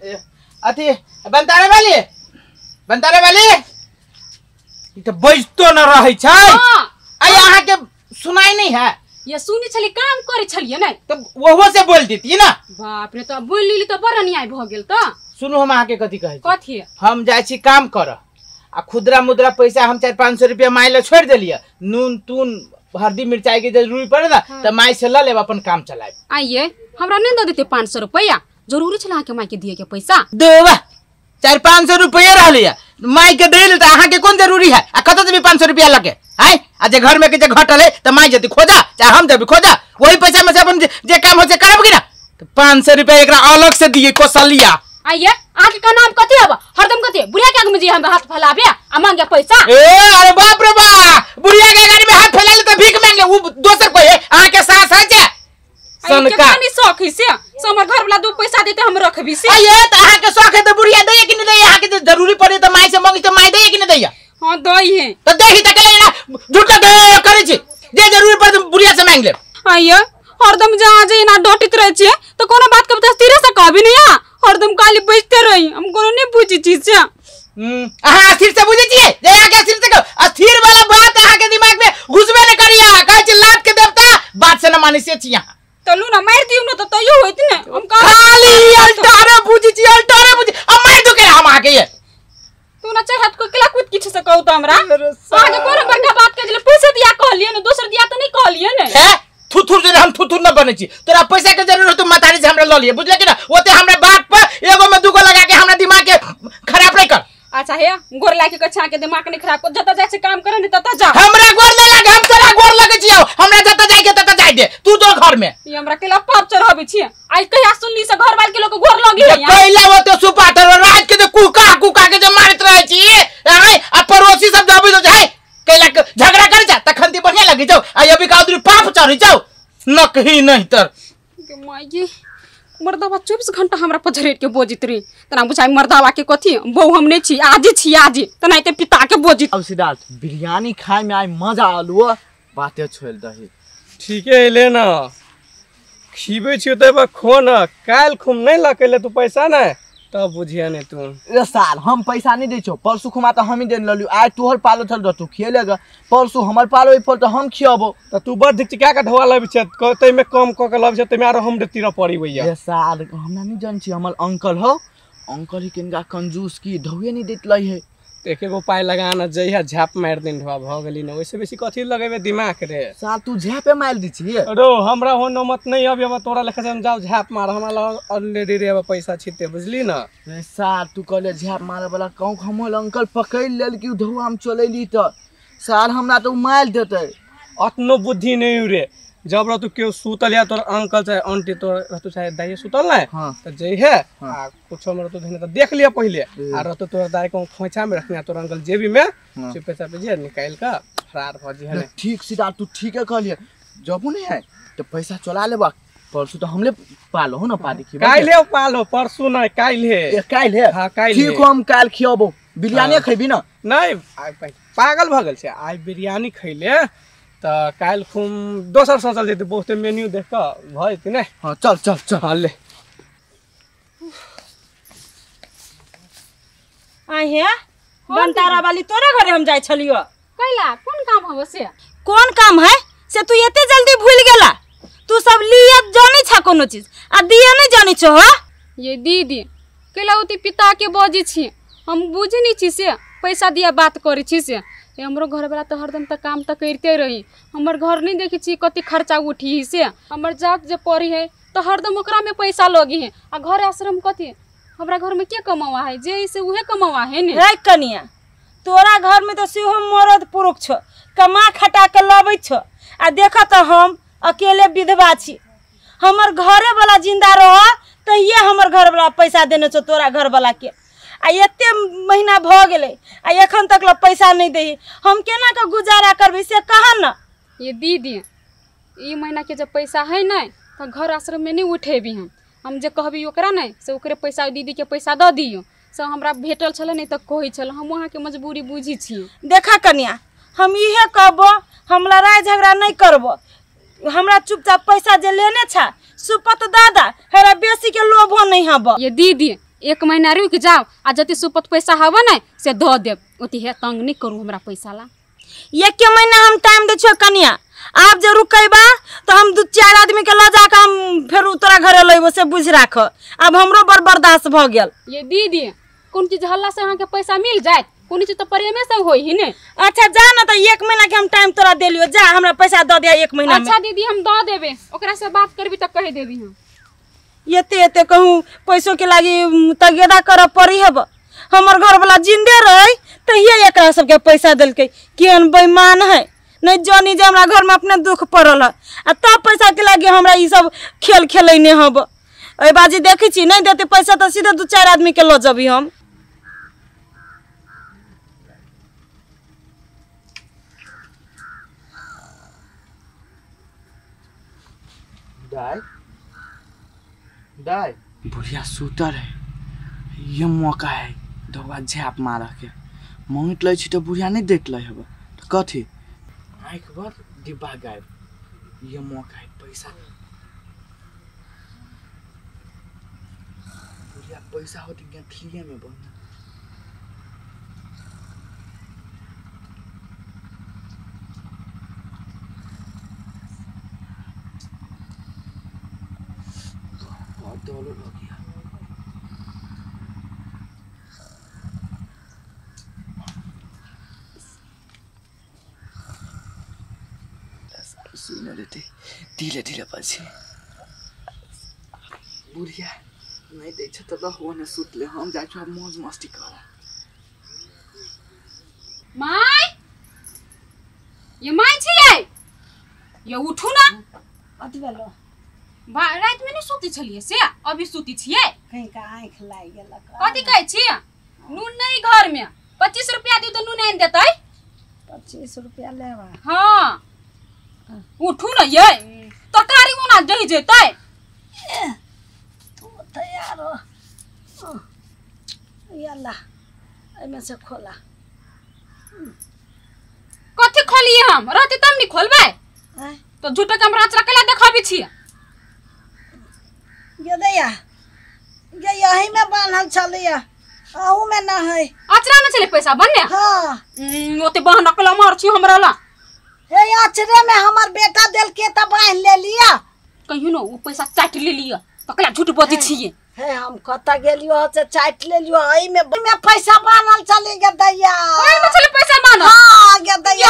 अथी बनतारे वाली, बनतारे वाली ई त बजतो न रहै छै। आ अहाँ के सुनाई नहीं है? ये सुनी छली काम करे छलिए नै त ओहो से बोल देती ना। बाप रे त बोल लीली त बड़ अन्याय भ गेल। त सुनू हम अहाँ के कथी कहै छी? कथी? हम जाइ छी काम कर आ खुदरा मुद्रा पैसा हम 400-500 रुपया माय ले छोड़ देलिए, नून तून हल्दी मिरचाई के जरूरी पड़े ना त माय से ल लेब अपन काम चलाए। आइए हमरा नहीं the देते 500 रुपया, जरूरी छल अहाँ के माय के दिए के पैसा। देवा 400-500 रुपया रहलिए माय के देले त अहाँ के कोन जरूरी है? आ कत देबी 500 रुपया लके? आय आ जे घर में के जे घटल है त माय जति खोजा चाहे हम जबी खोजा, वही पैसा में से अपन जे काम हो से करब की ना। त 500 रुपया एकरा अलग से दिए कोसलिया। आइए आके का नाम कथी हब? हरदम कथी बुढ़िया के आगे में जे हम हाथ फैलाबे आ मांगे पैसा। ए अरे बाप रे बाप, बुढ़िया के गाड़ी में हाथ फैला ले त भीख मांगे उ दोसर कोई है? अहाँ के सास है जे सनका नहीं शौक है से हमर घर वाला दो पैसा देते हम रखबी से। आइए त अहाँ के शौक है त बुढ़िया देय कि नहीं देय? अहाँ के जे जरूरी पड़े त माय से मांगी त माय देय कि नहीं देय? हां देय है त देही त के ना झूठ दे करै छी, जे जरूरी पड़े त बुढ़िया से मांग ले। आइए हरदम जहाँ जे ना डटित रहे छी त कोनो बात के स्थिर से कहबी नहीं आ, हरदम खाली बैठते रही हम कोनो नहीं बुझी चीज से। अहाँ अस्थिर से बुझै छियै जे अहाँ के अस्थिर से कहो, अस्थिर वाला बात अहाँ के दिमाग में घुसबे नहीं करिया। कहै छी लात के देवता बात से न मानै से छी अहाँ। चलू ना मार दियौ न त तैयो होइत ने हम खाली अल्टारे बुझी छी, अल्टारे बुझी आ मार दू के हम अहाँ के ये तू ना चाहत को केला कुछ किछ से कहू त हमरा अहाँ के कोनो बड़का बात कह देले पैसा दिया कहलियै ने दोसर दिया त नहीं कहलियै ने। हे थुथुर जे हम थुथुर न बनै छी, तोरा पैसा के जरूरत तो मतारी से हमरा ल लिए बुझले कि ना, ओते हमरा बात पर एगो में दूगो लगा के हमरा दिमाग के खराब नहीं कर। अच्छा हे गोर लाके कछा के दिमाग नहीं खराब कर, जत जाय छै काम करे ने तत जा। हमरा गोर नहीं लागे, हम तोरा गोर लगे छियौ, हमरा जत जाय के तत जाय दे तू तो घर में। ई हमरा केला पाप चढ़ाबै छी आई कहिया सुनली से घर वाल के लोग गोर लगी है कैला ओते सुपाटर रात के जे कुका कुका के जे मारत रहै छी आय आ पड़ोसी सब जाबे जो जाय कैला झगड़ा कर जा तखन ती बढ़िया लगी जाओ आ अभी का उधर पाप चढ़ी जाओ न कहीं नहीं तर के माई मर्दावा 24 घंटा हमरा पर झरेट के बोजित रही तना बुझाई मर्दावा के कथी बहु हम नहीं छी आजी छी आजी तना ते पिता के बोजित। अब सिद्धार्थ बिरयानी खाए में आई मजा आलू बाते छोड़ दही। ठीक है ले ना खीबे छियो त खो ना काल खुम नहीं लकेले तू पैसा ना तब बुझिया नहीं तू। ए साल हम पैसा नहीं दै छौ, परसू खुमा त हम ही देन ललियो, आज तोहर पालो छल तू खिएलेगा, परसू हमर पालो ई फल त हम खियबो। त तू बड़ दिक क्या के ढोआ लबि छै तै में कम क के लबि छै तै में आरो हम तीर पड़ी भैया। ए साल हमरा नहीं जान छी हमर अंकल हो, अंकल ही किनका कंजूस की ढोए नहीं देत लै है। एक एगो पाई लगाना जइहा झाप मार दिन ढोआ भ गेली न, ओइसे बेसी कथी लगेबे दिमाग रे। साल तू झापे मार दी छी? अरे हमरा हो न मत नहीं अभी अब तोरा लेखा से हम जाओ झाप मार, हमरा ऑलरेडी रे अब पैसा छिते बुझली न। रे साल तू कहले झाप मारे वाला कहूं हमर अंकल पकड़ लेल कि ढोआ हम चलेली त साल हमरा त मार देतै। अतनो बुद्धि नहीं रे, जब रह तू केओ सुतल या तोर अंकल चाहे आंटी तोर रहतु चाहे दाई सुतल नै त जइहे आ कुछो में रहतु धने त देख लिया पहिले आ रहतु तोर दाई को खोइछा में रखने तोर अंकल जेबी में चुपे चापे जे निकाल के फरार भ जिहे। ठीक सीधा तू ठीक है कहलिए, जबू नहीं है तो पैसा चला लेबा, परसू तो हमले पालो हो ना पादी खिबो काइले पालो परसू नै काइले ए काइले। हां काइले ठीक हो हम काल खियबो बिरयानी खइबी ना? नै पागल भ गेल छै आइ बिरयानी खइले त काल्हि खुम दोसर सोचल जेतै बहुते मेन्यू देख क भ जेतै ने। हां चल चल चल। हां ले आइ हे बनतारा वाली तोरा घरे हम जाइ छलियो। कैला कोन काम हबो से? कोन काम है से तू एते जल्दी भूल गेला? तू सब लिए जानै छ कोनो चीज आ दिए नहीं जानै छ हो। ये दीदी कैला ओती पिता के बजै छी हम बुझै नहीं छी से पैसा दिया बात करै छी से। हमरो घर वाला तो हरदम तक काम तो करते रही, हमर घर नहीं देखी छी कति खर्चा उठी से, हमर जात जे पड़ी है तो हरदम ओकरा में पैसा लगी है आ घर आश्रम कथी हमरा घर में के कमावा है जे से उहे कमावा है ने। रे कनिया तोरा घर में तो सेहो मरद पुरुष छो कमा खटा के लबै छो आ देख त हम अकेले विधवा छी, हमर घरे वाला जिंदा रह तहिए हमर घर वाला पैसा देने छो तोरा घर वाला के, आ एते महीना भ गेलै आ एखन तक ल पैसा नहीं दही, हम केना के गुजारा करबै से कह न। ये दीदी ई महीना के जब पैसा है नहीं तो घर आश्रम में नहीं उठेबी हम जे कहबी ओकरा नहीं से ओकरे पैसा दीदी के पैसा दऽ दियौ से हमरा भेटल छलै नहीं तऽ कहै छल, हम वहाँके मजबूरी बुझी छी। देखा कनिया हम इहे कहबो हम लड़ाई झगड़ा नहीं करबो, हमरा चुपचाप पैसा जे लेने छा सुपत दादा हमरा बेसी के लोभो नहीं हब। ये दीदी 1 महीना रुक जाओ आ जति सुपत पैसा हवा ने से the देब ओति हे तंग नहीं करू हमरा पैसा ला। 1 महीना हम टाइम दे छियो कनिया, आप जे रुकैबा तो हम 2-4 आदमी के ल जाके हम फेर तोरा घरे लइबो से बुझ राख। अब हमरो बड़ बर्दाश्त भ गेल। ये दीदी कोन चीज हल्ला से अहाँ के पैसा मिल जाए, कोन चीज तो प्रेमे से होई ही ने। अच्छा जा ना तो 1 महीना के हम टाइम तोरा देलियो, जा हमरा पैसा the they 1 महीना में। अच्छा दीदी हम the देबे, ओकरा से बात करबी त कह देबी हम। एते एते कहूँ पैसों के लागी तगेदा कर पड़ी हब। हमर घर वाला जिंदे रहे तहिए एकरा सबके पैसा देलकै, केहन बेईमान है नहीं जानी जे हमरा घर में अपने दुख पड़ल है आ तब पैसा के लागी हमरा ई सब खेल खेलैने हब। एहि बाजी देखै छी नहीं देते पैसा तो सीधे 2-4 आदमी के ल जबी हम। दाई दाई बुढ़िया सुतल है, ये मौका है दवा झाप मार के मंगित लै छी तो बुढ़िया नहीं देख लै हब तो कथी आँख भर डिब्बा गायब। ये मौका है पैसा बुढ़िया पैसा होती गठलिए में बना। डॉलर हो गया। सुन लेते धीरे धीरे बजे बुढ़िया नहीं दे तो रहो ने सुत ले, हम जाइ छी मौज मस्ती कर। My ये my छियै ये उठू ना। कथी भेलो? रात में नहीं सुती छलियै से अभी सुती छियै। कहीं का आँख लागि गेलक। कथी कहै छियै? नून नहीं घर में, 25 रुपया दियौ तऽ नून आनि देतै। 25 रुपया लेबा? हाँ उठू ना ये तरकारी ओना जहि जेतै। तू तैयार हो अल्लाह एहिमे से खोला। कथी खोलिए हम? रहतै तब ने खोलबै। तो झूठो के हमरा अचरा कैला देखाबै छियै? ये दैया ये यही में बान्हल छलैया, अहू में ना है। अचरा में छलै पैसा बन्ने? हाँ। ओते बहन अकला मार छी हमरा ला। हे अचरे में हमर बेटा देलके त बान्हि ले लिया। कहियो न ओ पैसा चाटि लेलियै तकला झूठ बजै छियै। हे हम कतऽ गेलियो से चाटि लेलियो, एहि में पैसा बान्हल छलै गे दैया। ओहि में छलै पैसा बान्हल? हां गे दैया।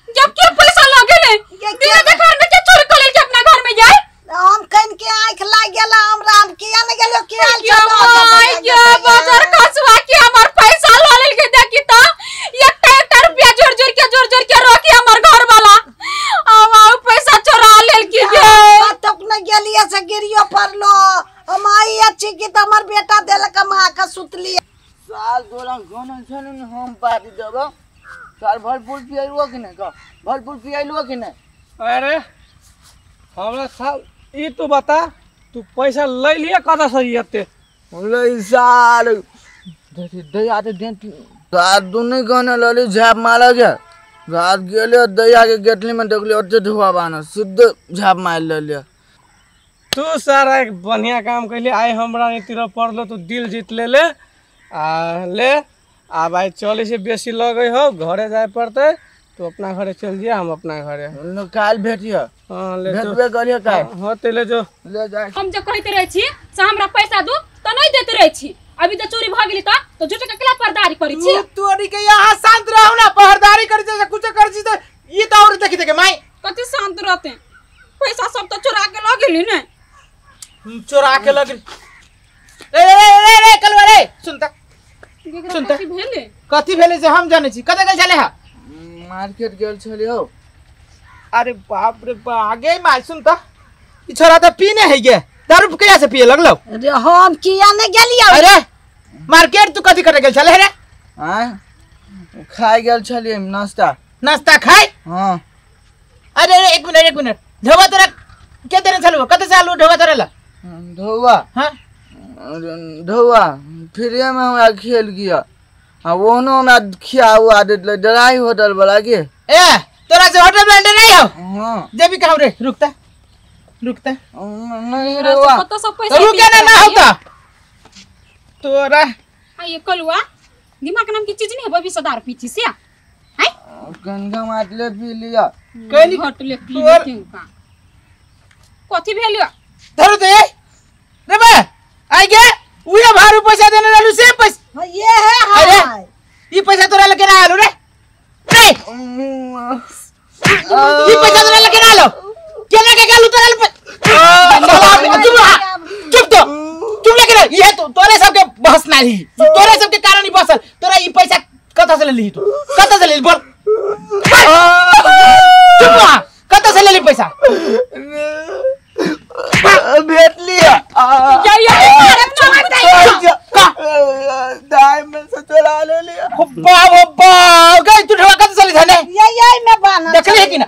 जब के पैसा लऽ गेलै बिना घर में के चोरी कऽ लेलकै अपना घर में जाय। हम कन के आँख लाग गेल हमरा, हम किया नहीं गेलियो के आयल छलो। ये बाजार खसवा के हमर पैसा ल लेलकै। देखी त एकटा एकटा रुपया जोड़ जोड़ के रखी हमर घर वाला अब आउ पैसा चोरा लेलकै गे। कतक न गेलिए से गिरियो पड़लो। हम आई अच्छी की त हमर बेटा देलक हम आके सुतली। साल तोरा गाना छन हम पार्टी देबो। साल भरपूर पियलुओ कि नहीं? कह भरपूर पियलुओ कि नहीं? अरे हमरा साल ई तू बता तू पैसा लै लिया कतऽ से एते? लै साल दैया के डेंट साल दुनू गाना लली झाप मारऽ गे। रात गेलियो दैया के गेटली में देखलियो ओते धुआ बान्हल शुद्ध झाप मारि लेलियो। तू सारा एक बढ़िया काम कैली आइ हमरा नहीं तिर पड़लो तू दिल जीत ले ले आ ले। आब आइ चलै से बेसी लगै हो घरे जाय पड़तै, तू अपना घरे चल जिया हम अपना घरे। काल्हि भेटियो। हां ले भेटबे करियो काल्हि। हां ते ले जो ले जा। हम जे कहैत रहै छी से हमरा पैसा दू त नहीं देते रहै छी। अभी त चोरी भ गेली त झूठ के केला परदारी करै छी। तू तोरी के यहाँ शांत रहू ना, पहरदारी करै छी कुछ करै छी त ई त और देखि देखे माई कथी शांत रहते। पैसा सब त चोरा के ल गेली ने। चोरा के ल गेली। रे रे रे रे कलवा रे सुन त सुन त कथी भेलै? कथी भेलै से हम जानै छी। कतऽ गेल छलै हा? मार्केट गेल छलियो। अरे बाप रे बा आगे माई सुन त ई छोरा त पीने है गे, दारू कहिया से पिए लगलो? अरे हम किया नहीं गेलियो। अरे मार्केट तू कथी करे गेल छले रे? आय खाय गेल छलियै नाश्ता। नाश्ता खाय? हां। अरे अरे एक मिनट एक मिनट, ढोबा तोरा के देने छलु? कते साल ढोबा तोरा ला? ढोबा? हां ढोबा फ्रीए में हमरा खेल गया आ ओनो हमरा खिया हुआ देले डराई होटल वाला के। ए तोरा से होटल वाला डराई हो? हां जेबी कहू रे। रुकता रुकता नहीं रे वा कत सब पैसा रुके ना ना होता। तोरा आ ये कलुआ दिमाग नाम की चीज नहीं है बबी से दारू पी छी से हैं गंगा माटले पी लिया कहली घटले पी लिया कथी भेल धरू दे रे बा आई गे उहे भारू पैसा देने रहलू से पैसा ये है। अरे ई पैसा तोरा लगे ना आलू रे रे ई पैसा तोरा लगे ना आलू केना के गालू तोरा चुप तो चुप लेके रे ये तो तोरे सब के बहस ना ली तोरे सब के कारण ही बसल तोरा ई पैसा कत से लेली तू कत से लेली बोल चुप कत से लेली पैसा भेट लिया दाई में से चोरा ले लिया। बाप बाप गई तू ढवा कत से धने ये ये में बाना देखली है कि ना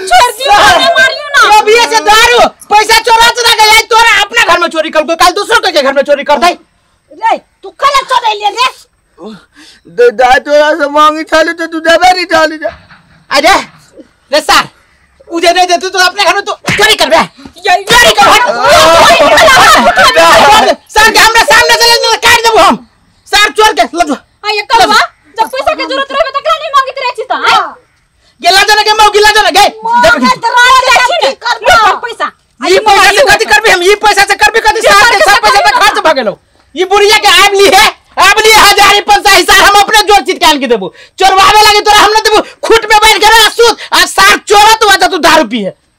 छोड़ दियो हमरे मारियो ना अभी से दारू पैसा चोरा चोरा के आई तोरा अपना घर में चोरी कर कल दूसरों के घर में चोरी कर दे रे तू कल चोरी ले रे दाई तोरा से मांगी छाली तो तू देबे नहीं छाली। अरे रे सर उजे नहीं देते तो अपने घर में तो चोरी करबे चोरी कर सर के हमरा सामने से ले काट देबो हम सर चोर के लजो। आ ये कलवा जब पैसा के जरूरत रहे त कला नहीं मांगत रहे छी त गेला जना के मौ गिला जना गे पैसा ई पैसा से कथि करबे हम ई पैसा से करबे कथि सर के सब पैसा पे खर्च भ गेलो ई बुढ़िया के आब ली है आब ली हजार पैसा हिसाब हम अपने जोर चित के देबो चोरवावे लागे तोरा हम न देबो खुट में बैठ के रह सुत आ सार चोरत हुआ तू दारू पी है।